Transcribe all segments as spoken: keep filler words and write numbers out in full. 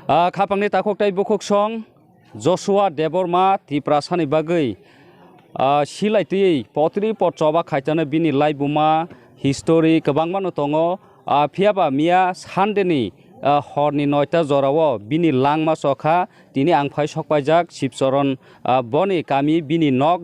Ah, khapangni takhuk tei bukhuk song Joshua Debbarma Tiprasani bagwi, ah, silai twi potri pot choba khaitano bini laibuma, history kwbangmano tongo. Ah, phiyaba miya Sunday ni, ah, horni noita jorao bini langma chokha, tini ang phai sokpaijak Shivcharan, ah, boni kami, bini nok,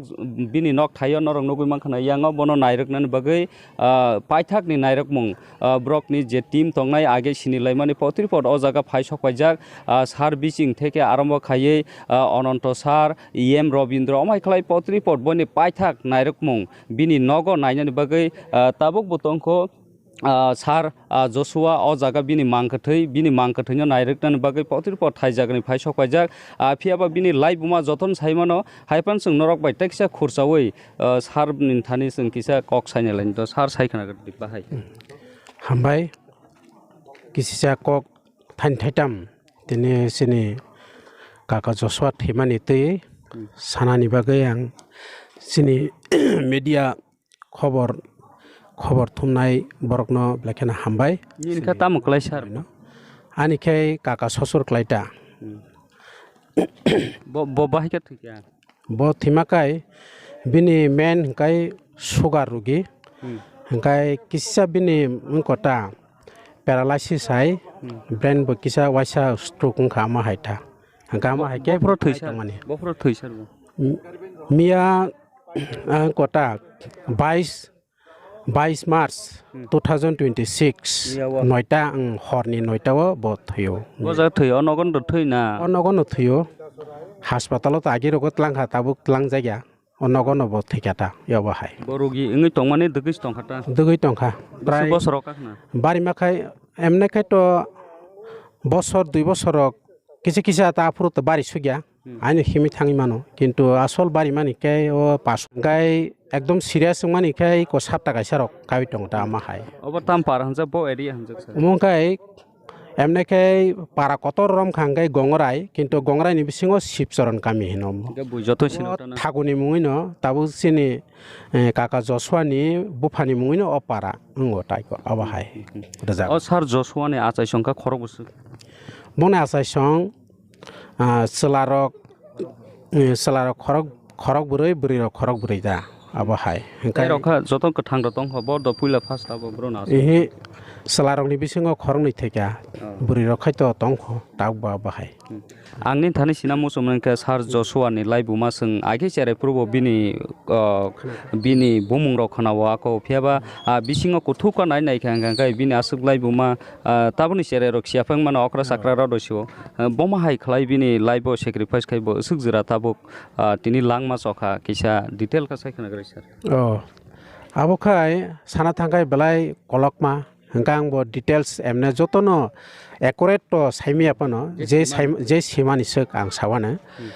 bini nok thaio norok nugwi mankha na yango bono nairwknani bagwi, ah, paithakni nairwkmung, ah, borokni je team tongnai age sini laimani potri pot o jaga phai sokpaijak, ah, sar bising theke arombo khaiwi, ah, Ononto sar, E M Robindra, omai khlai potri pot boni paithak nairwkmung bini nogo nainani bagwi, ah, tabuk bo tongkho, ah, sar, ah, Joshua o jaga bini mang kwthwi, bini mang kwthwino nairwknani bagwi potri pot thai jagani phai sokpaijak. Ah, phiyaba bini laibuma jotono saimano, haiphano chwng norok bai teksa khurchaui, ah, sar ni thani chwng kisa kok saina lainito, sar sai khna bahai. Hambai, kisisa kok thaini thaitam tini chini kaka Joshua thwimani twi sanani bagwi ang chini media khobor, khobor thumnai borokno belai kheno hambai. Nini khe tamo kwlai sir? Ani khe kaka sosor kwlai ta. Hmm. Bo, bo bahai khe thwikha? Bo thwima kai bini main hwnkhe sugar rugi. Hmm. Hwnkhe kisa bini wngkota paralysis hai, hmm, brain bo kisa waisa stroke wngkha ama hai ta. Hwnkhe ama hai khe bophuru thwi sir tongmani. Bophuru thwi sir bo. M-, miya, ah, kota bais, bais March, hmm, two thousand twenty-six, iya o. Noita, ang horni noita o bo thwio. Bo jaga thwio, o nogo no thwi na? O nogo no thwio. Hospital o to agi rogo tlang kha, tabuk tlang jakya. O nogo no bo thwi kha ta, ya bo hai. Bo rogi wngwi tongmani dwgwi se tong kha ta? Dwgwi tong kha. Bwswk prai bosor o kha khna? Bari ma khai, emne khai to bosor, dui bosor rok kisa kisa ta aphuru to bari sugya. Hmm. Aino himwi thangwi mano, kintu asol bari mani khe o pas gai ekdom serious wngmani khe ko sapta kaisa rok kaui tongo ta ama hai. Obo tam para hwnjak, bo area hwnjak sir? Omo khe emne khe para kotor rom kha hwnkhe Gongorai, kintu Gongorai ni bisingo Sibchoron kami hino. Hwnkhe bui joto sino. O tano thaguni mungwi no tabuk chini, eh, kaka Joshua ni bupha ni mungwi no o para wngo tai ko abo hai. Hmm, hmm, hmm. Rwjak. O sir Joshua ni achai songkha khorok bwswk? Boni achai song ah, chwlarok, eh, chwlarok khorok, khorok bwrwi, bwrwirok khorok bwrwi da, abo hai. Hwnkhe tei rok kha joto kwthang rok tong kha, bo do puila first abo bwrwno aswk. Ihi, chwlarokni bisingo khoroknwi thwikha, oh, bwrwirok khai to tong kho, tabuk bo abo hai. Hmm. Ang nini thani sina muchung mani khe sir Joshua ni laibuma chwng aighe cherai phuru bo bini, oh, bini bumung rok khna o ako, phiya ba, ah, bisingo kuthuk kha nai nai kha hwnkha khe bini aswk laibuma, ah, tabukni cherai rok siya phang mano okra, hmm, chakra rok do sio. Ah, bomo hai khlai bini life o sacrifice khai bo aswk jora tabuk, ah, tini langma chokha kisa detail kha sai khna gari sir. Oh, abo khai sana thang khai belai kolokma hwnkha ang bo details emne jotono accurate to saimaya phano je je sai, je simani swk ang sawano. Hmm.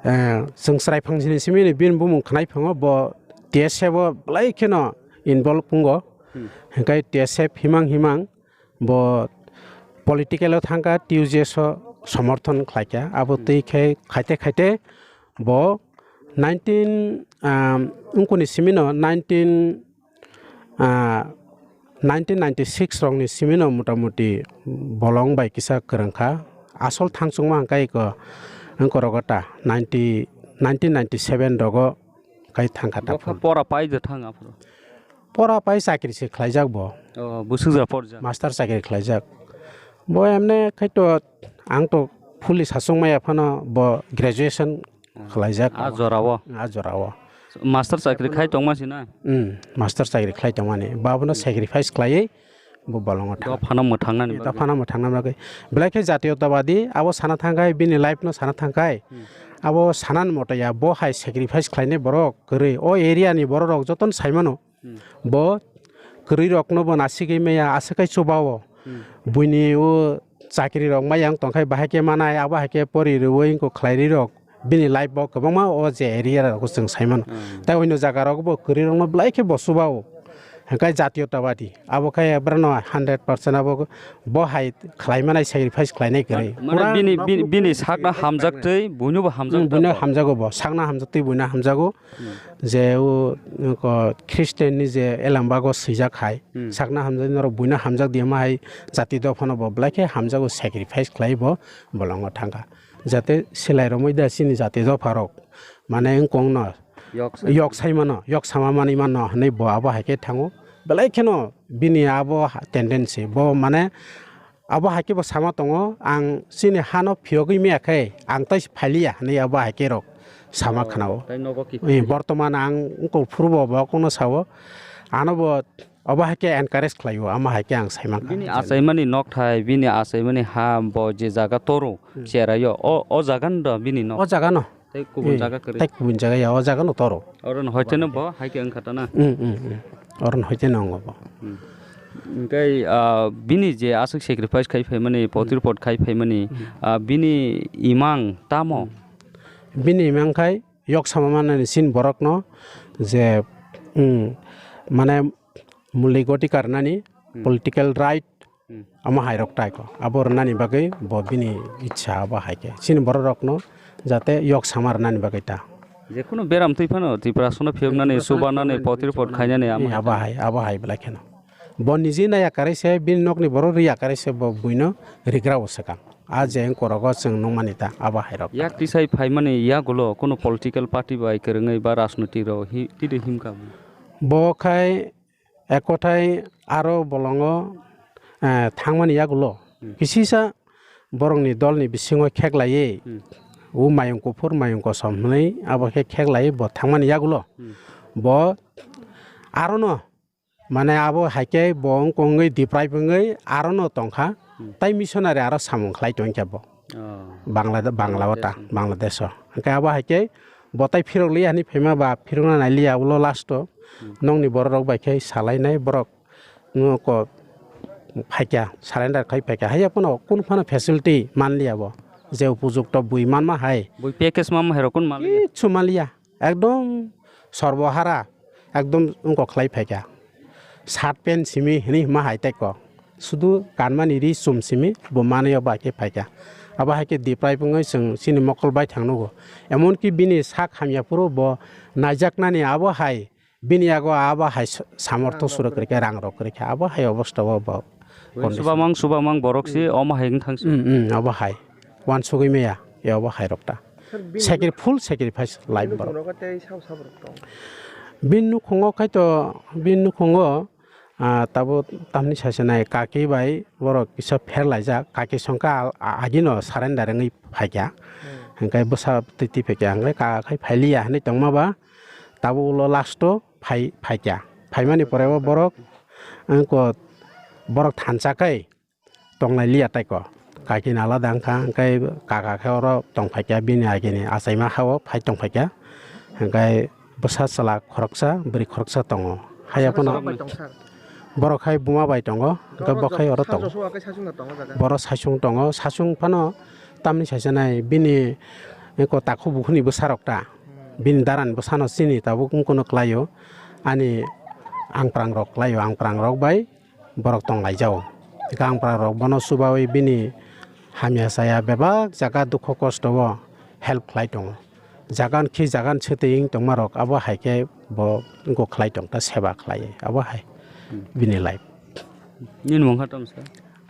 Eh, chwng chwrai phangsini simi ni bini bumung khnai phango bo T S F o belai kheno involve wngo. Hmm. Hwnkhe T S F himang himang bo political o thangkha, T U J S o somorthon khlaikha, abo twi khe khaite khaite bo nineteen, um, wngkuni simino nineteen, ah, nineteen ninety-six rokni simino motamuti bolong bai kisa kwrwngkha. Asol thangchukma hwnkhe eko wngkorogo ta ninety, nineteen ninety-seven rogo. Kai thangkha ta phuru. Pora pai je thang aphuru. Pora pai chakri se khlaijak bo. Oh, bwswk ja porjak. Master chakri khlaijak. Bo emne khai to ang to fully sachung maya phano bo graduation khlaijak. A jora o. A jora o. Master chakri khai tongma si na? Hmm, master chakri khlai tongmani. Babono sacrifice khlaiwi bo bolongo thang. Dophano mwthangnani bagwi. Dophano mwthangna bagwi. Belai khe jatiyotabadi abo sana thangkhai, bini life no sana thangkhai. Hmm. Abo sanan moto ya, bo hai sacrifice khlainai borok kwrwi. O area ni borok rok jotono saimano. Hmm. Bo kwrwi rokno bo nasigwi maya aswk kai chubao. Hmm. Buini o chakri rok maya wng tongkhai bahai khe manai, abo hai khe pori rwui wngkha khlai ri rok. Bini life bo kwbangma o je area rok chwng saimano. Hmm. Tai oino jaga rok bo kwrwi rokno belai khe bo chubao. Hwnkhe jatiyotabadi, abo khe brano hundred percent abo bo hai khlai manai, sacrifice khlainai kwrwi. Mane bini, bini, bini sakno hamjak twi, buino bo hamjak. Hmm, buino hamjago bo, sakno hamjak twi buino hamjago. Hmm. Je o, o Christian ni je elembago swijak hai, hmm, sakno hamjak norok buino hamjak diya ma hai jati dophano bo belai khe hamjago, sacrifice khlai bo bolongo thangkha. Jate selai romwi da chini jati dopharok, mane wngkong no yok sai mano, yok sama manwi mano hinwi bo abo hai khe thango. Belai kheno bini abo ha-, tendency, bo mane abo hai khe bo sama tongo, "Ang chini hano phiyogwi maya khe ang tai phailiya," hinwi abo hai khe rok sama khnao. Tei nogo ki Eh, phai? Bortoman ang wngkok phuru bo, bo kokno sao, ano bo abo hai khe encourage khlaio, amo hai khe ang saimang kha. Bini achaimani nokthai, bini achaimani ha, bo je jaga toro, hmm, cheraio, o, o jaga no da bini nok? O jaga no. Tei kubun jaga kwrwi? Tei kubun jaga ya, o jaga no toro. Oro no hoite no bo hai khe wngkha ta na? Hmm, hmm, hmm. Oro no hoite no wngo bo. Hmm. Hwnkhe, ah, bini je aswk sacrifice khai phaimani, hmm, potir pot khai phaimani, hmm, ah, bini imang tamo? Hmm. Bini imang khai yok sama manani sin borokno je, hmm, mane muli goti karnani, hmm, political right, hmm, amo hai rok tai ko. Abo rwnani bagwi bo bini ichha abo hai khe. Chini borok rokno jate yok sama rwnani bagwi ta. Jekunu beram twi phano Tripura sono phiyoknani, Tripura sono chubanani, phiyoknani, potir pot chubanani, khainani amo hai abo ta. Hai, abo hai belai kheno. Bo niji naya karwi se, bini nokni borok rw ya karwi se bo buino rigra o swkang. A je wng korogo chwng nukmani ta, abo hai rok. Yak tisai phaimani yagulo kunu political party bai kwrwngwi ba rajnoitik rok hi-, tide himkha bo? Bo khai ekothai aro bolongo, eh, thangmani yagulo, hmm, kisisa borokni dolni bisingo kheklaiwi, hmm, o mayung kuphur mayung kosom hwnwi abo khe kheklaiwi bo thangmani yagulo, hmm, bo arono mane abo hai khe bo wng kongwi deprive wngwi arono tongkha, hmm, tai missionary aro samung khlai tongkha bo. Oh. Bangla-, Bangla o ta, Bangladesh o. Bangladesh o. Hwnkhe abo hai khe bo tai phirok liya hinwi phaima ba phirokna nai liya ulo last o. Hmm. Nokni borok rok bai khe salainai borok no ko phaikya, surrender khai phaikya. Haiya phano kun phano facility man liya bo. Je upojukto bui manma hai. Bui package manma hai rok kun man liya? Kichu man liya. Ekdom sorbohara, ekdom wngkok khlai phaikha. Shirt pant simi hinwi hima hai tei kok. Sudu kanmani ri chum simi bo manwi o bai khe phaikha. Abo hai khe deprive wngwi chwng chini mokol bai thang nugo. Emonki bini sak hamya phuru bo naijaknani abo hai bini yago abo hai sa-, samortho surok kwrwi kha, rang rok kwrwi kha. Abo hai obostha o bo Ui, condition. Subamang, subamang borok si, hmm, omo hai wng thang si. Hmm, hmm, abo hai. Wansugwi maya, e abo hai rok ta. Sir, bini Sacri-, full sacrifice life bini borok. Nukhungo tei sabo sabo rok tong. Bini nukhungo khai to, bini nukhungo, ah, tabo tamni saisa nai kaki bai borok kisa pher laijak, kaki songkha al-, a-, agino surrender wngwi phaikha. Hmm. Hwnkhe bwsa twi twi phaikha, hwnkhe kaka khai phailiya hinwi tongma ba, tabo ulo last o phai, phaikha. Phaimani pore o borok, wngko borok thansa khai, tonglai liya tei ko. Kaki ni alada wngkha, hwnkhe kaka khe oro tong phaikha, bini agini achaima ha o phai tong phaikha. Hwnkhe bwsa chwla khoroksa, bwrwi khoroksa tongo. Haiya phano borok hai buma bai tongo, hwnkhe bo khai oro tongo. Borok saichung tongo, saichung phano tamni saisa nai bini eko takhuk bukhuni bwsa rok ta. Bini dara ni bwsano chini tabuk wng kunu kwlaio. Ani angprang rok kwlaio, angprang rok bai borok tong laijao. Gangpra rok bono chubaui bini hamya chaya bebak jaga dukho kosto o help khlai tongo. Jagan khi jagan swtwi wng tongma rok abo hai khe bo wngkok khlai tong ta seba khlai abo hai bini life. Nini mung kha tong sa?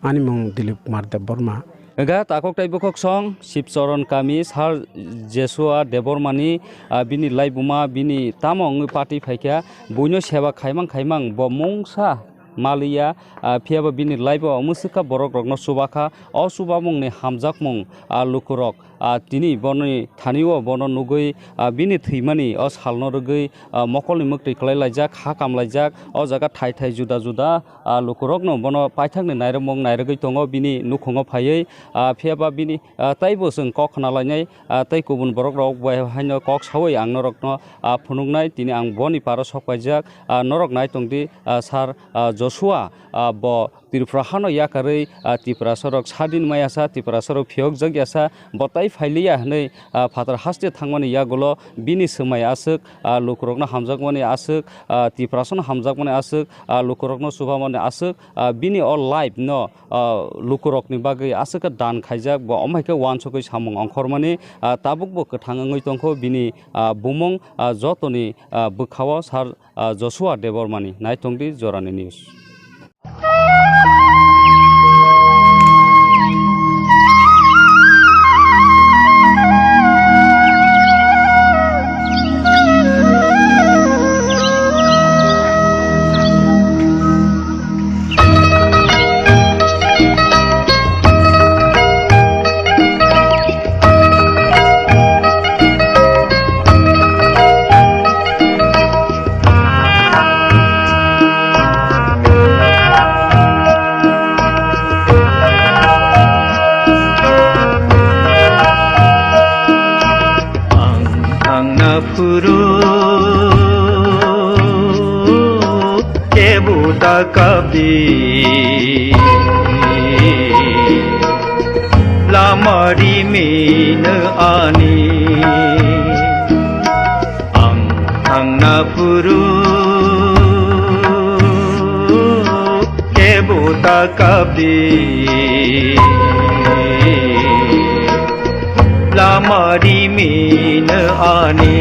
Ani mung Dilip Kumar Debbarma. Ega takhok tai bukhok song Sibchoron kami Sir Jesua Debbarmani, ah, bini laibuma bini tamo wngwi party phaikha buino seba khaimang khaimang bo mungsa maliya, ah, phiyaba bini life o mwswkha borok rokno chubakha. O chubamungni hamjakmung, ah, lukurok, ah, tini boni thani o bono nugwi, ah, bini thwimani o salno rwgwi, ah, mokolni mwktwi kwlai laijak, ha kam laijak, o jaga thai thai juda juda, ah, lukurokno bono paithakni nairwkmung nairwgwi tongo bini nukhungo phaiwi, ah, phiyaba bini, ah, taibo chwng kok khna lainai, ah, tei kubun borok rok bai haino kok saui ang norokno, ah, phunuknai tini ang boni paro sok paijak, ah, norok nai tongdi, ah, sir, ah, Joshua, ah, bo Tripura hano yakarwi, ah, Tiprasarok sadin maya sa, Tiprasarok phiyokjak ya sa, bo tai phailiya hwnwi, ah, phatar haste thangmani yagulo bini swmai aswk, ah, lukurokno hamjakmani aswk, ah, Tiprasano hamjakmani aswk, ah, lukurokno chubamani aswk, ah, bini o life no, ah, lukurokni bagwi aswk khe dan khaijak, bo omo hai khe uansukwi samung ongkhormani, ah, tabukbo kwthang wngwi tongkho bini, ah, bumung, ah, jotoni, ah, bwkhao sar, ah, Joshua Debbarmani. Naitongdi Jorani News. Ang thangna phuru kebo ta kapdi, lama rimino ani. Ang thangna phuru kebo ta kapdi, lama rimino ani.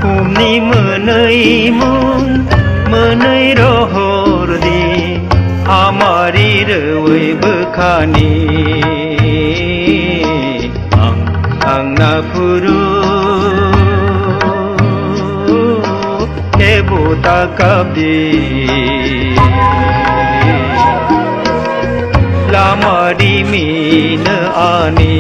Kumni mwnwi mung mwnwi rohor di, amari rwi bwkhani. Ang thangna phuru kebo ta kapdi, lama rimino ani.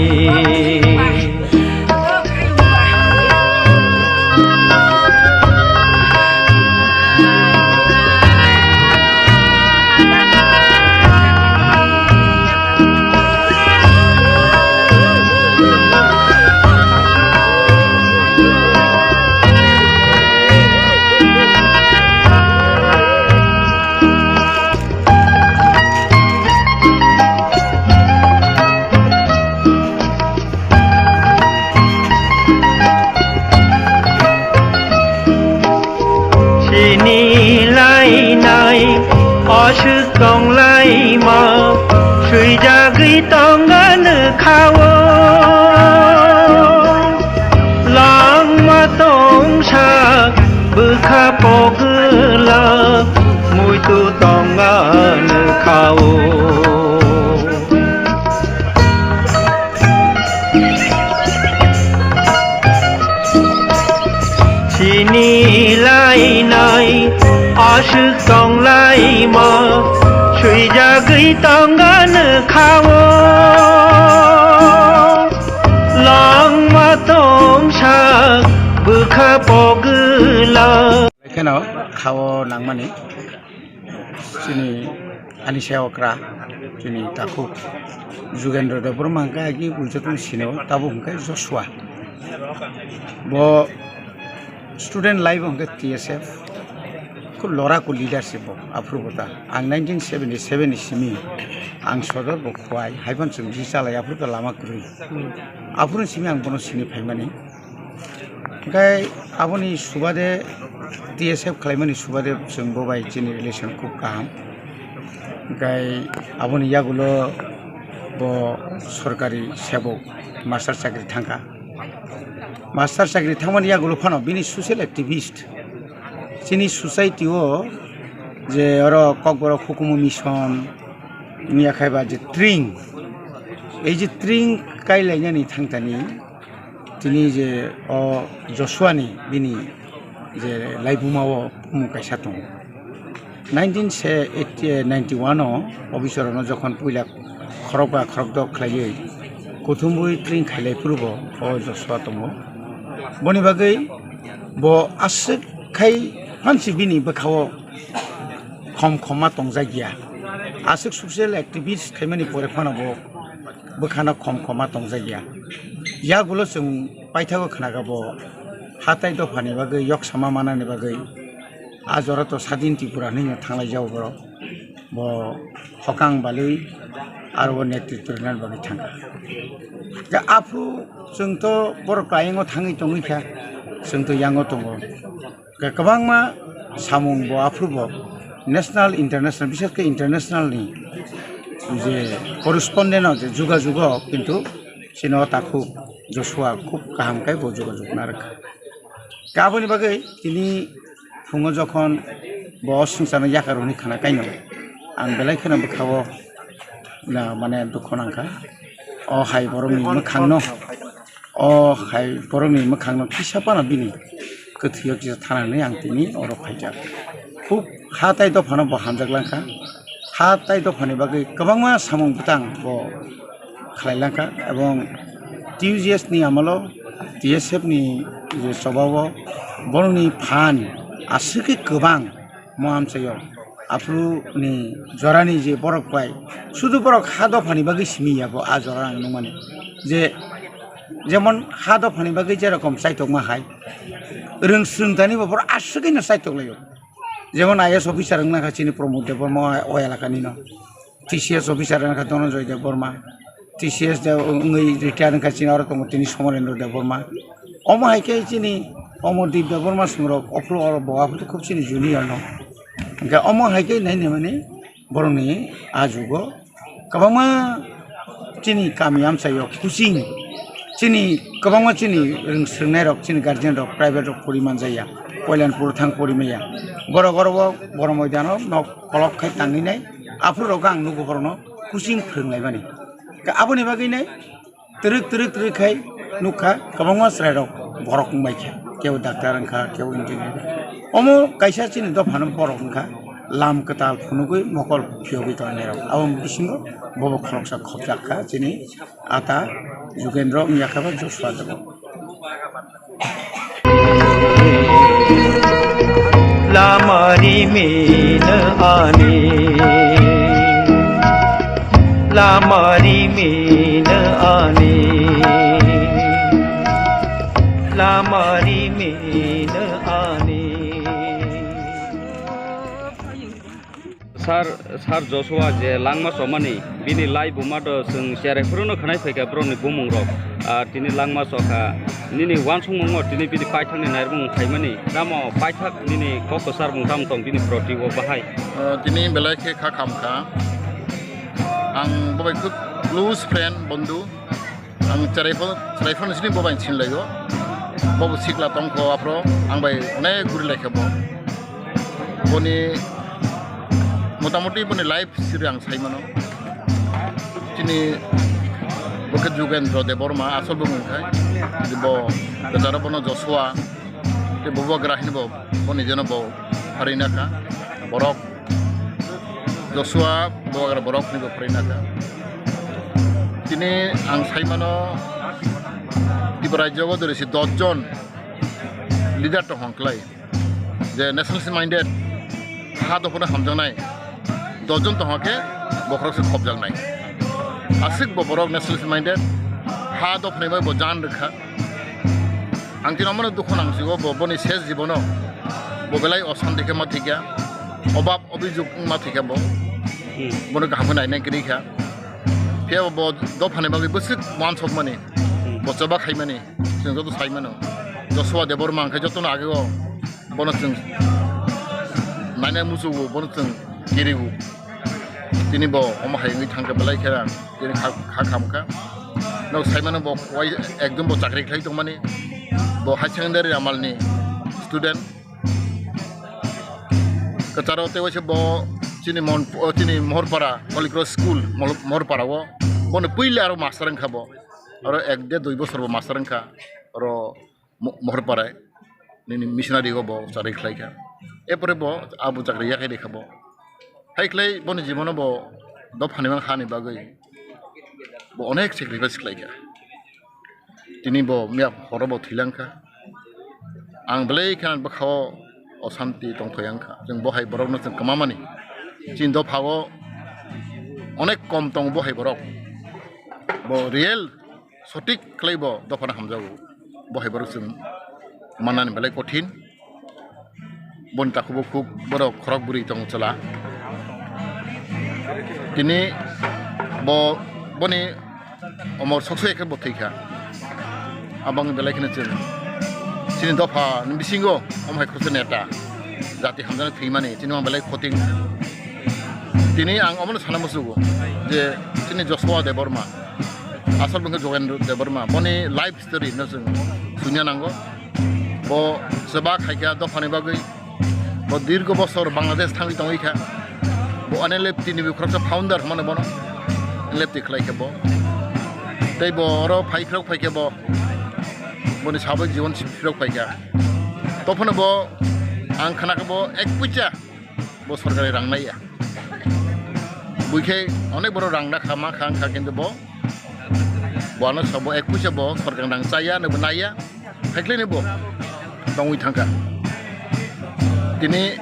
Sini lainai aswk tonglaima, swijagwi tongano khao. Langma tongsa bwkha pogwla, muitu tongano khao. Sini lainai aswk tonglaima, swijagwi tongano khao. Langma tongsa bwkha pogwla. Kheno khao nangmani. Chini ani saya okra, chini takhuk Jugendra Debbarma hwnkhe agi buijoto sino, tabuk hwnkhe Joshua. Bo student life hwnkhe T S F, khub loraku leadership bo, aphuru bo ta. Ang nineteen seventy-seven ni simi ang sodor bo khwai, haiphano chwng ji chalai, aphuru ta lama kwrwi. Aphuru simi ang bono sini phaimani. Hwnkhe aboni subade T S F khlaimani subade chwng bo bai chini relation khub kaham. Hwnkhe aboni yagulo bo sorkari sebok, master chakri thangkha. Master chakri thangmani yagulo phano bini social activist. Chini society o je oro Kokborok hukumu mission wngya khai ba je tring, ei je tring kailainani thangtani, tini je o Joshua ni bini je laibuma o bumung kaisa tongo. Nineteen se eighty, ninety-one o officer rokno jokhon puila khorokba khorokdok khlaiwi kuthumwi tring khailai phuru bo o Joshua tongo. Boni bagwi bo aswk khai phansi bini bwkhao khom khoma tongjakya. Aswk social activist khaimani pore phano bo bwkhano khom khoma tongjakya. Yagulo chwng paithago khnakha bo hatai dophani bagwi, yok sama manani bagwi A jora to sadin Tripura hinwi no thanglai jago borok. Bo hokang balwi aro bo netritw rwna bagwi thangkha. Khe aphuru chwng to borok kayang o thangwi tongwi kha, chwng to yango tongo. Khe kwbangma samung bo aphuru bo national, international, bishes khe international ni je correspondent o je jugajugo kintu chini o takhuk Joshua khub kaham khe bo jugajug narwkha. Khe aboni bagwi tini phungo jokhon bo swngcharno yakar hwnwi khna kaino ang belai kheno bwkhao na mane dukho nangkha. O hai borokni mwkhangno, o hai borokni mwkhangno kisa phano bini kwthwio kisa thana hwnwi ang tini oro phaijak. Khub ha tai dophano bo hamjak langkha. Ha tai dophani bagwi kwbangma samung bwtang bo khlai langkha, ebong T U G S ni amolo T S F ni je chobao borokni phan aswk khe kwbang mo amchaio. Aphuru ni jorani je borok bai sudu borok ha dophani bagwi simi ya bo a jora ang nukmani je jemon ha dophani bagwi jerokom chaitokma hai rwng swrwng tani bo borok aswk khe no chaitok laio. Jemon I A S officer wngna kha chini Pramod Debbarma o elakani no, T C S officer wngna kha Dhananjay Debbarma, T C S de wngwi retire wngkha chini oro tongo tini Somarendra Debbarma. Omo hai khe chini Omordeep Debbarma swngrok ophuru oro bo aphuru khub chini junior no. Hwnkhe omo hai khe nai nai mani borokni a jugo kwbangma chini kami amchaio kuching, chini kwbangma chini rwng swrwngnairok, chini guardian rok private rok pori manjaya, Koilanpur thang pori maya. Borok oro o borok moidano nok kolok khai tangwi nai, aphuru rok ang nugo borokno kuching phwrwng laimani. Aboni bagwi nai twrwk twrwk twrwk khai nukha kwbangma chwrairok borok wngbaikha, kebo doctor wngkha, kebo engineer. Omo kaisa chini dophano borok wngkha lam kwtal phunugwi mokol phiyogwi tongnairok. Aboni bisingo bobo khoroksa khopjak kha chini ata Jugendra wngya khe ba Joshua Debbarma. Lama rimino ani, lama rimino ani, lama rimino ani. Sir, Sir Joshua je langma chomani, bini lai buma do chwng cherai phuru no khwnai phaikha borokni bumung rok. Ah, tini langma chokha, nini uansukmung o tini bini paithak ni nairwkmung phaimani, tamo paithak nini kok kwchar mung tamo tong bini proti o bahai? Ah, tini belai khe kha khamkha. Ang bo bai khub close friend, bondhu. Ang cherai pho, cherai pho ni sini bo bai sinlaigo. Bo bo sikla tongkho aphro, ang bai onek guri laikha bo. Boni motamoti boni life siri ang sai mano. Chini bo khe Jugendra Debbarma asol bo wngkha. Bo bechara bono Joshua, tei bo bo gra hini bo, bo nijeno bo pharina kha. Borok Joshua Bubagra borok ni bo pharina kha. Tini ang sai mano Tripura rajyo o dori si dos jon leader tong hong klai. Je nationalist minded, ha dophano hamjaknai dos jon tong hong khe bokhorok se khopjaknai. Aswk bo borok nationalist minded, ha dophani bai bo jan rwkha. Ang tino mano dukho nangsigo bo boni ses jibono bo belai osanti khe ma thikya, obab obijog wngma thikya bo. Hmm. Bono kaham khe nainai kwrwi kha. Phiya bo dophani bagwi bwswk uansukmani, hmm, bo choba khaimani, chwng joto sai mano. Joshua Debbarma hwnkhe jotono ageo bono chwng nainai muchugo, bono chwng kirigo. Tini bo omo hai wngwi thangkha belai khe ang tini kha, kha khamkha. Nok sai mano bo wai ekdom bo chakri khlai tongmani. Bo high secondary amalni student. Kwcharo tei waisa bo chini Mon-, o chini Mohorpara Holy Cross School, Mohor-, Mohorpara o. Bono puila aro master wngkha bo. Aro ek de dui bosor bo master wngkha. Aro Mo-, Mohorparai nini missionary go bo chari khlai kha. Epore bo abo chakri yakhai rikha bo. Hai khlai boni jibono bo dophani mang hani bagwi bo onek sacrifice khlai kha. Tini bo miya horo bo thwilang kha. Ang belai khe ang bwkhao osanti tongthoi ang kha. Chwng bo hai borokno chwng kwmamani. Chini dophao onek kom tongo bo hai borok. Bo real sotik khlai bo dophano hamjago. Bo hai borok chwng mannani belai kothin. Boni takhuk bo khuk borok khorok bwrwi tongo chwla. Tini bo, boni omor sokso khe bo thwi kha. Aboni belai kheno chwng chini dopha ni bisingo omo hai khoroksa neta jati hamjaknai thwimani chini belai khoting. Tini ang omono sana muchugo je chini Joshua Debbarma, asol bwkha Jogendra Debbarma, boni life history no chwng suina nango. Bo chwbak hai kha dophani bagwi. Bo dirgo bosor Bangladesh thangwi tongwi kha. Bo N L F T ni bo khoroksa founder hwnmano bono. N L F T khlai kha bo. Tei bo oro phai phirok phai kha bo. Boni sabuk jibon phirok phai kha. Tophano bo ang khna kha bo ek puisa bo sorkari rang nai ya. Buikhe onek borok rang da kha ma kha wng kha, kintu bo, bo ano sabo ek puisa bo sorkar rang chaya, nabo naiya, haiklai ni bo tongwi thangkha. Tini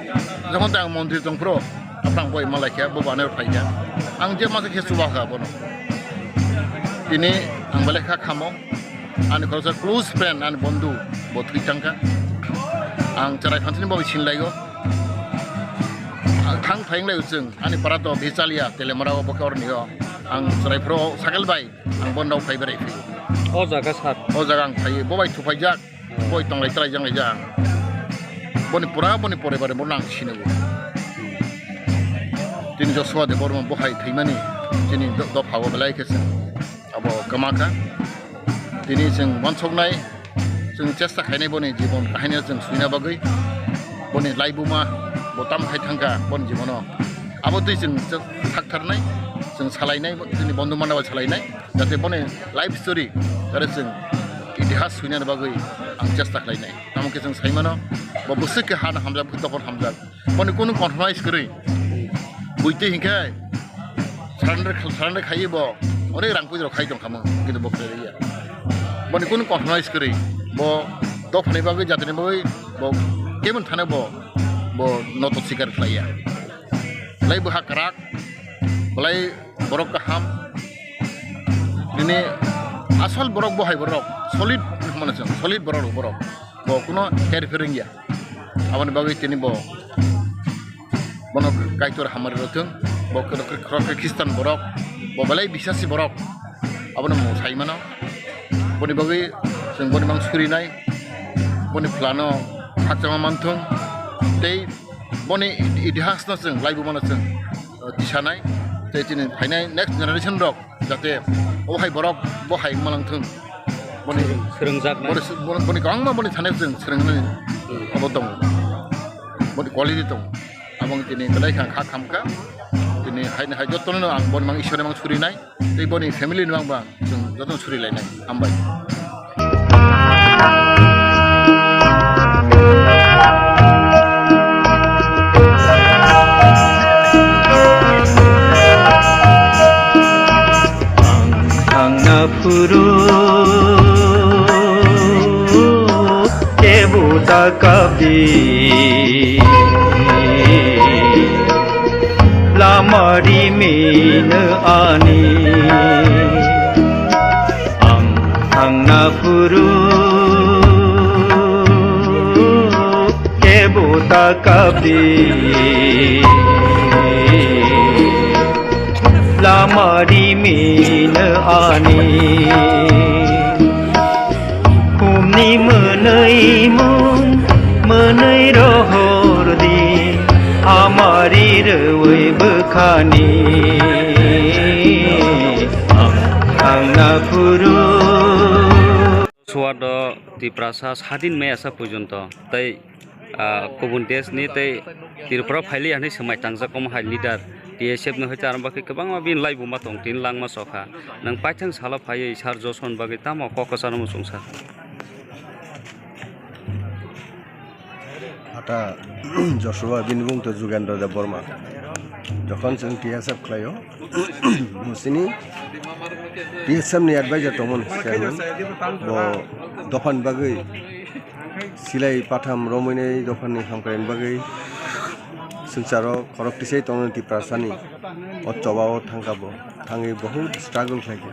jokhon tei ang montri tongphuru, aphang boi malai kha, bo bo ano phaikha. Ang je masa khe chuba kha bono. Tini ang belai kha khamo, ani khoroksa close friend, ani bondhu, bo thwi thangkha. Ang chwrai phansini bo sinlaigo. Ang thang phainglai chwng, ani para to Bichalia, Telemara o bokhe orni o. Ang chwrai phuru cycle bai, ang bono phai berai phi. O jaga sat. O jaga ang phai, bo bai thuphaijak, boi tonglai twlai jang jang. Boni pura, boni pore bare, bono ang sinigo. Tini Joshua Debbarma bo hai thwimani, chini do-, dopha o belai khe chwng abo kwma kha. Tini chwng uansuknai, chwng chesta khainai boni jibon kahini chwng suina bagwi, boni laibuma bo tam khai thangkha boni jibono. Abo twi chwng sak tharnai, chwng salainai, chini bondhu manda bai salainai, jate boni life story jate chwng itihas suina bagwi ang chesta khlainai. Tamo khe chwng saimano, bo bwswk khe hano hamjak, bwswk dophano hamjak. Boni kunu compromise kwrwi. Buitwi hinkhe surrender, surrender khaiwi bo onek rang puisa rok khai tong kha mo, kintu bo khlai ya. Boni kunu compromise kwrwi. Bo dophani bagwi, jatini bagwi bo kebun thane bo, bo noto sikar khlai ya. Belai bwha kwrak, belai borok kaham. Nini asol borok bo hai borok, solid hwnmano chwng, solid borok rok borok. Bo kuno her phereng ya. Aboni bagwi tini bo, bono Kaitor hamari rwthwng, bo khorok khe Khristan borok, bo belai bisasi borok, abono mung sai mano. Boni bagwi chwng boni mang surinai, boni phlano khakchangma manthwng, tei boni itihasno chwng laibumano chwng, uh, tisanai, tei chini phainai next generation rok jate o hai borok bo hai wngma langthwng. Boni swrwng-, swrwngjaknai. Boni s-, boni, boni kwbangma boni thani chwng swrwngmani abo tongo. Boni quality tongo. Aboni tini belai kha, kha khamkha. Tini haini hai jotono ang boni mang Ishwarni mang surinai. Tei boni family ni mang ba chwng jotono surilainai. Hambai. Ang thangna phuru kebo da kabi. Lama rimino ani ang thangna phuru kebo ta kabi. Lama rimino ani. Khumni mwnwi mung, mwnwi rohor di, amari rwi bwkhani ang thangna phuru. Suwado Tiprasa sadin maya sa porjonto tei, ah, kubun desh ni tei Tripura phaili hani swmai tangjak omo hai leader T S F ni hoite arang bakhe kwbangma bini laibuma tong tin langma sokha. Nwng paithang salo phaiwi sir Joshua ni bagwi tamo kok kwcharo muchung sir? Ata Joshua bini bung to Jugendra Debbarma. Jokhon chwng T S F khlaio, musini T S F ni advisor tongmani chairman. Bo dophani bagwi silai patham romwi nai dophani hamkrai bagwi swngcharo khorok tisai tongmani Tiprasani o choba o thangkha bo. Thangwi bohut struggle khlaikha.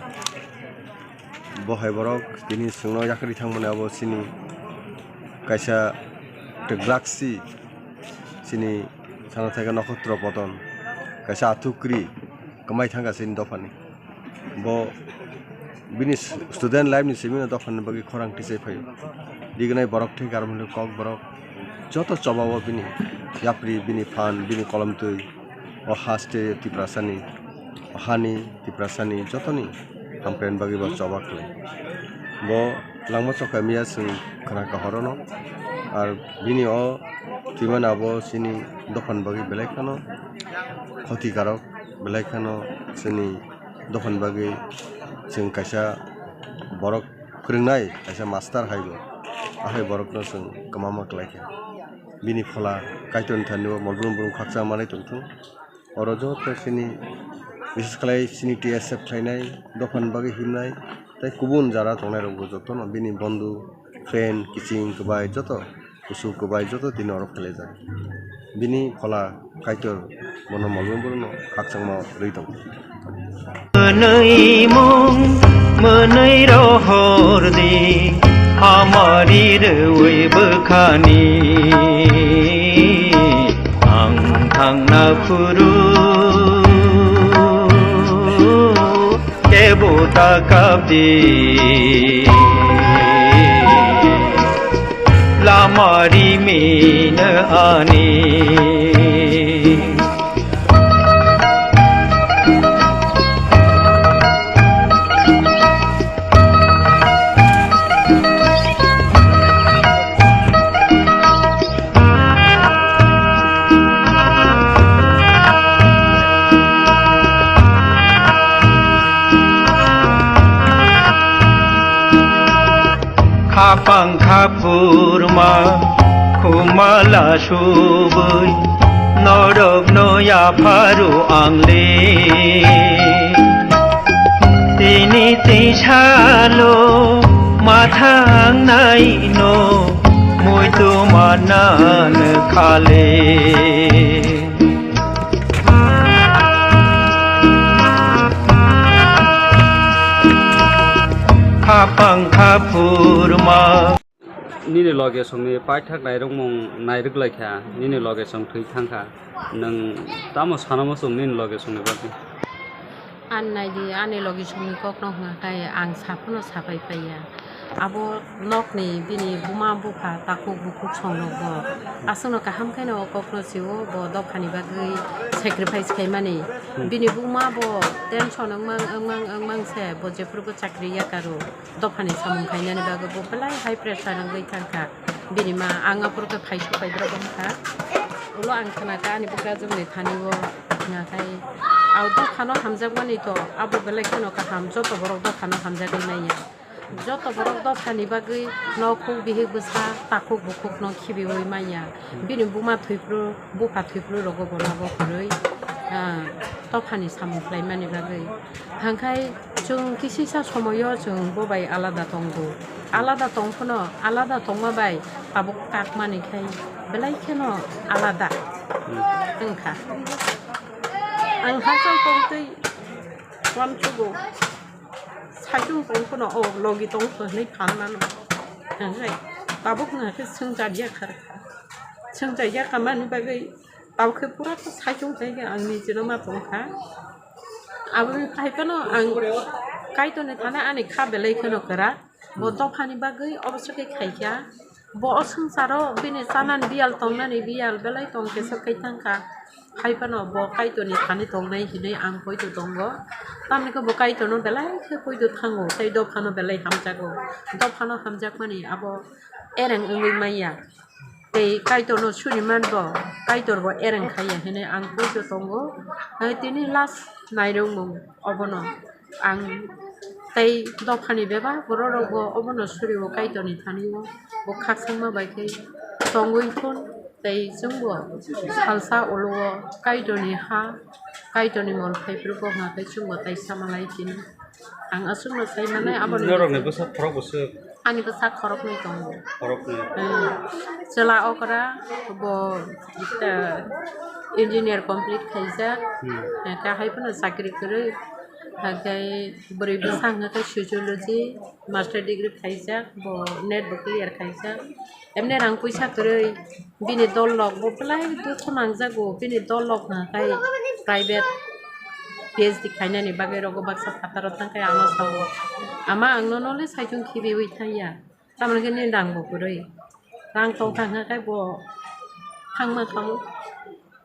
Bo hai borok tini chwngno yakarwi thangmani abo chini kaisa drugs si Chini sana thangkhe nokhotro poton, kaisa athukri kwmai thangkha chini dophani. Bo bini student life ni simi no dophani bagwi khorang tisai phaio. Dignai borok thwi karmani kok borok joto choba o bini yapri, bini phan, bini kolomtwi, o haste Tiprasani, o hani Tiprasani jotoni hamkrai bagwi bo choba khlai. Bo langma chokha miya chwng khna kahorono. Ar bini o twimani abo chini dophani bagwi belai kheno khoti karok, belai kheno chini dophani bagwi chwng kaisa borok phwrwngnai, kaisa master hai bo, ahai borokno chwng kwmama kwlai kha. Bini phola Kaitorni thani o mol brum brum khakchang manwi tongthung. Oro joto chini, bises khlai chini T S F khlainai, dophani bagwi himnai, tei kubun jara tongnai rokbo jotono bini bondhu, friend, kiching kwbai joto, kusu kwbai joto tini oro khlaijak. Bini phola Kaitor bono mol brum brum no khakchangma rwi tong. Mwnwi mung, mwnwi rohor di, hamari rwi bwkhani. Ang thangna phuru kebo ta kapdi, lama rimina ani. Khapang khapurma khumala subui norokno yapharu angle. Tini tisalo mathang naino muitu manan khale. Khapang khapurma. Nini loge songni paithak nairwkmung nairwk lai kha, nini loge song thwi thang kha. Nwng tamo sana muchung nini loge songni bagwi? Ani naidi, ani logi songni kokno hwnkha khe ang saphano sapai paiya. Abo nokni bini buma bupha takhuk bukhuk songrokbo aswkno kaham kheno o kokno sio, bo dophani bagwi sacrifice khaimani. Hmm. Bini buma bo tension wngmang, wngmang, wngmang se bo jephuru bo chakri yakaro. Dophani samung khainani bagwi bo belai high pressure wngwi thangkha. Bini ma ang aphuru khe phaisu paibrok wngkha. Ulo ang khna kha ani bwkrajwkni thani o hwnkha khe, "Au dophano hamjakmani to, abo belai kheno kaham, joto borok dophano hamjagwi manya." Joto borok dophani bagwi nokhuk bihik bwsa takhuk bukhukno khibiwi manya. Bini buma thwiphru, bupha thwiphru rogo bo nogo kwrwi, ah, dophani samung khlaimani bagwi. Hangkhai chwng kisisa somoyo chwng bo bai alada tongo. Alada tong phano, alada tongma bai tabuk kakmani khai belai kheno alada wngkha. Ang hachal tongtwi uansugo, saichung tong phano o logi tong hwnwi phan mano. Hangkhai tabuk wngkha khe swngchar yakha rwkha. Swngchar yakha mani bagwi Tabuk khe pura khe saichung khe ang nijino ma tong kha. Aboni phai phano ang Kaitorni thani ani kha belai kheno kwrak. Bo dophani bagwi oboso khe khai kha. Bo o swngcharo bini chanani biyal tongnani biyal belai tong khe sok khai thang kha. Phai phano bo Kaitorni thani tongnai hinwi ang poito tongo. Tamni khe bo Kaitorno belai khe poito thango tei dophano belai hamjago. Dophano hamjakmani abo ereng wngwi manya. Tei Kaitorno suriman bo, Kaitor bo ereng khaiya hinwi ang poito tongo. Hai tini last nairwkmung obono ang tei dophani bebak borok rok bo obono surio Kaitorni thani o bo khakchangma bai khe tongwi thun tei chwngbo salsa ulo o Kaitorni ha, Kaitorni mol phaiphuru bo hwnka khe chwngbo taisa malai tini. Ang aswkno sai manai aboni Norokni bwsa khorok bwswk? Ani bwsa khoroknwi tongo. Khoroknwi? Hmm. Chwla okra bo, eh, engineer complete khaijak. Hmm. Eh, kahai phano chakri kwrwi. Haikhe bwrwi bwsa hwnkha khe sociology master degree khaijak, bo net bo clear khaijak. Emne rang puisa kwrwi, bini dol rok bo belai dukhu nangjago, bini dol rok hwnkha khe private P H D khainani bagwi rogo baksa phataro thangkhe ano sao, "Ama, ang nono le saichung khibiwi thangya." Tamoni khe nini rang bo kwrwi. Rang tong thang kha khe bo thangma thang.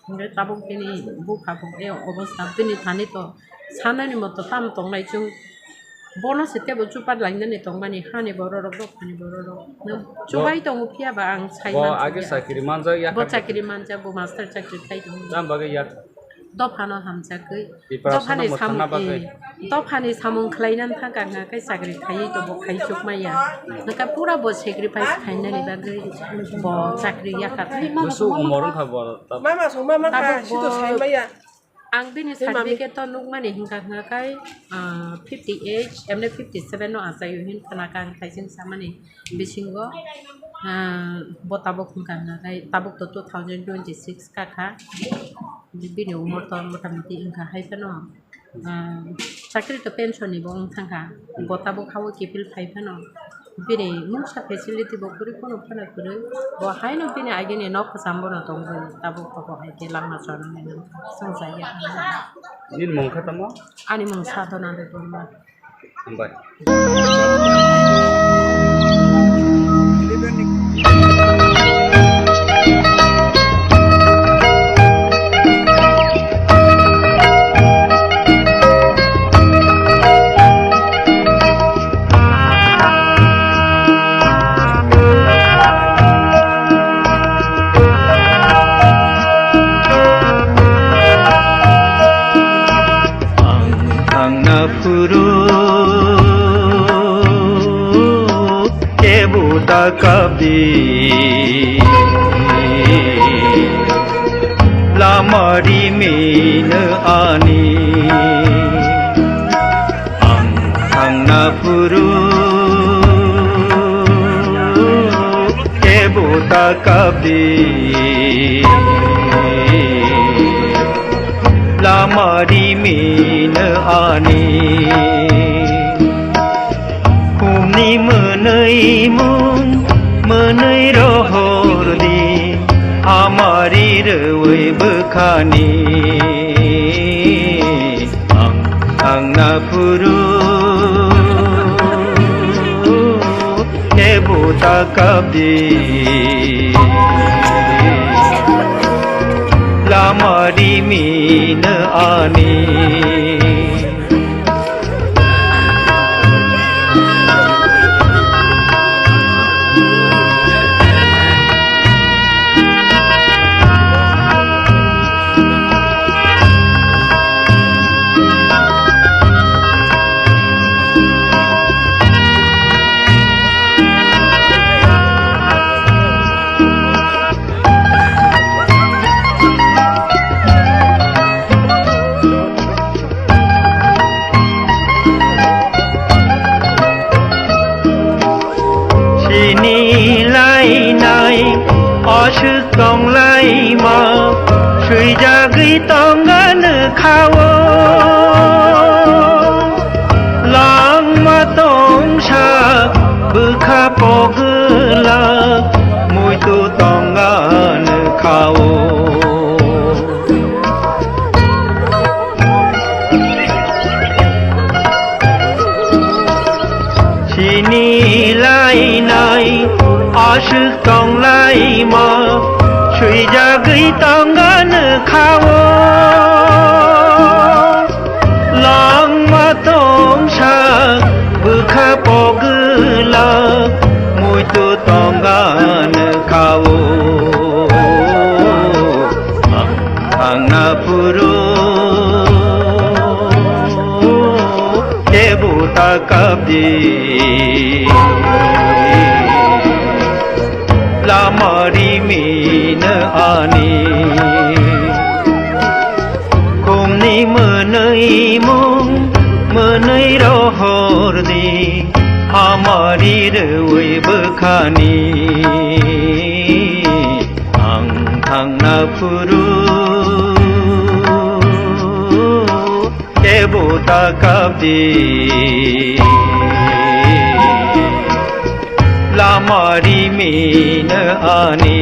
Hwnkhe tabuk bini bupha bo e obostha bini thani to sanani moto tamo tongnai chwng. Bono se tebo chupat lainani tongmani hani bororok, dophani bororok. Nwng chubai tongo phiya ba ang sai bo mankha age ya. Chakri manjak ya bo kha. Chakri manjak, bo master chakri khai tongo. Tam bagwi ya. Dophano hamjakgwi, Tiprasano dophani mwthangna samung, bagwi. Eh, dophani samung khlainani thangkha hwnkha khe chakri khaiwi to bo khaichuk maya. Hwnkha pura bo sacrifice khainani bagwi bo chakri yakha thai. Bwswk umor wngkha bo ta-, Mama song mama kha, tabuk sito bo sai maya. Ang bini certificate to nukmani hwnkha hwnkha khe, ah, fifty eight, emne fifty seven no achaio hin khna kha ang thaising samani. Bisingo, ah, bo tabuk hwnkha hwnkha khe tabuk to two thousand twenty six ka kha. Bini umor to mota moti wngkha hai phano, ah, chakri to pension ni bo wng thangkha. Bo tabuk hao kiphil phai phano bini mungsa facility bo kwrwi phano phano kwrwi. Bo haino bini agini nok kwcham bono tongwi tabuk to bo hai khe lama chorwi nang swngchaya. Nini mung kha tamo? Ani mung Sadhana Debbarma. Hambai. Ang thangna phuru kebo ta kapdi, lama rimino ani. Ang thangna phuru kebo ta kapdi, lama rimino ani. Khumni mwnwi mung mwnwi rohordi, hamari rwui bwkhani. Ang thangna phuru kebo ta kapdi, lama rimino ani. Sini lainai aswk tonglaima, swijagwi tongano khao. Langma tongsa bwkha pogwlak, muitu tongano khao. Sini lainai aswk tonglaima, swijagwi tongano khao. Langma tongsa bwkha pogwlak, muitu tongano khao. Ang thangna phuru kebo ta kapdi, lama rimino ani. Khumni mwnwi mung mwnwi rohordi, hamari rwui bwkhani. Ang thangna phuru kebo Takabdi lama rimino ani.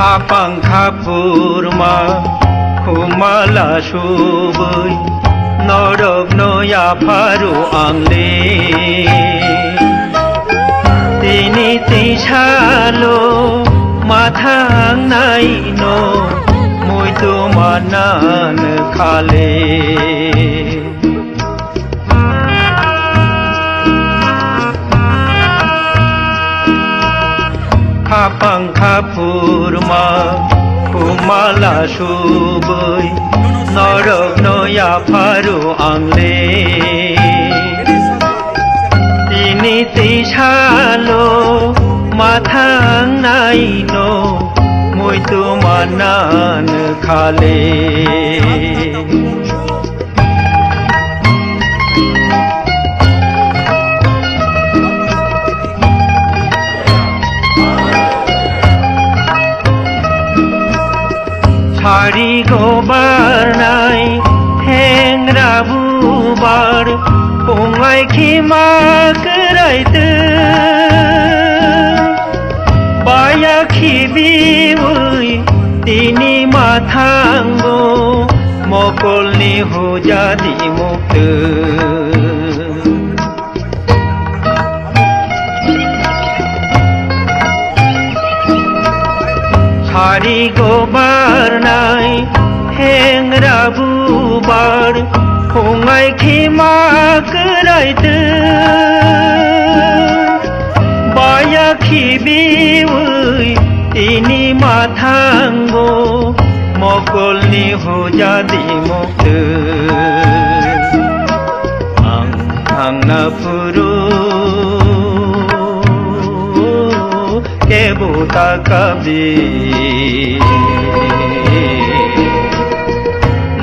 Khapang khaphurma khumala subui norokno yapharu angle. Tini tei salo mathang naino muitu manan khale. Khapang khaphurma khumala subui norokno yapharu angle. Tini tei salo mathang naino muitu manan khale. Sari go barnai thengra bubar, pungai khima kwraitwi. Baya khibiwi tini mathango mokolni hujadi muktwi. Sari go barnai thengra bubar, phungai khima kwraitwi. Baya khibiwi tini mathango mokolni hujadi muktwi. Ang thangna phuru kebo takabdi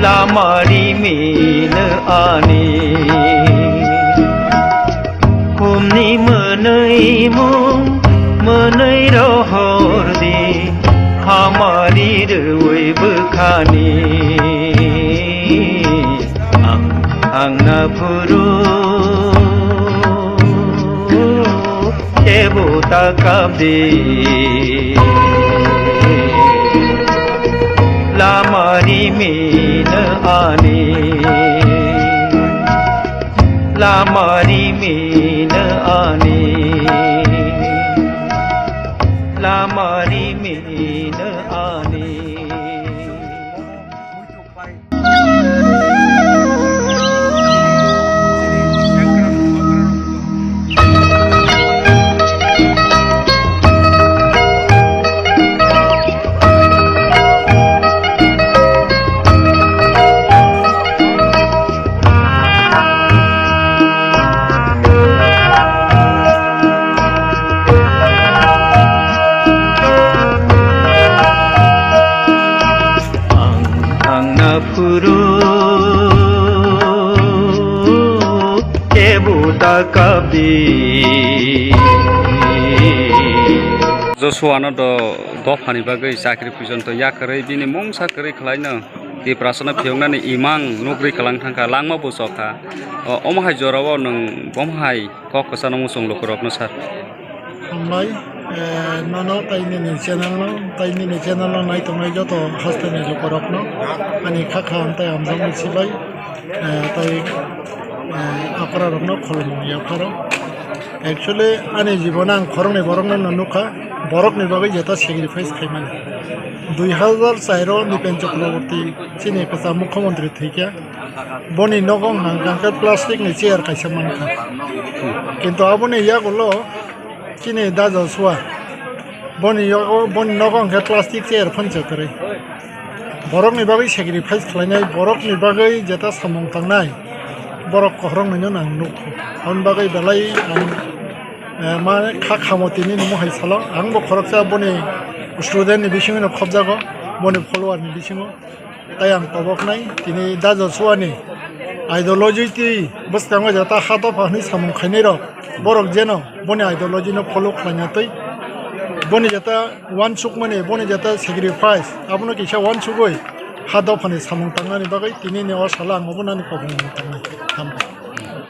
lama rimino ani. Kumni mwnwi mung mwnwi rohor di hamari rwi bwkhani. Ang, ang na phuru kebo takabdi lama rimino ani. Lama rimino ani. Lama rimino ani. Ang, ang na phuru kebo takabdi. Joshua no do dophani bagwi chakri puijon to yakarwi bini mungsa kwrwi khlaino. Tiprasano phiyoknani imang nukgwi kwlang thangkha, langma buchokha. O, omo hai jorao nwng bomo hai kok kwchano muchung lukurokno sar. Hambai, eh, nono tei nini channel no, tei nini channel no naitongnai joto hasteni lukurokno ani kha kha hamtai hamjakmung sibai, eh, tei, eh, akorarokno khulumung yapharo. Actually, ani jibon ang khoroknwi borokno no nukha, borokni bagwi jeta sacrifice khaimani. Dui hazar char o Nipen Chakraborty chini kwcham mukhyamantri thwikha. Boni nogo wng kha khe plastic ni chair kaisa mankha. Kintu aboni yagulo chini da Joshua. Boni yago, boni nogo wng khe plastic chair phano se kwrwi. Borokni bagwi sacrifice khlainai, borokni bagwi jeta samung tangnai, borok kohroknwino ang nukho. Aboni bagwi belai ang Eh, ma kha khamo tini nimo hai salo. Ang bo khoroksa boni student ni bisingo no khobjago, boni follower ni bisingo. Tai ang koboknai tini da Joshua ni ideology twi bwskango jeta ha dopha hwnwi samung khainai rok, borok jeno boni ideology no follow khlaina twi boni jeta uansukmani, boni jeta sacrifice abono kisa uansugwi ha dophani samung tangnani bagwi tini ni o salo ang obo nani koboknai tangnai. Hambai.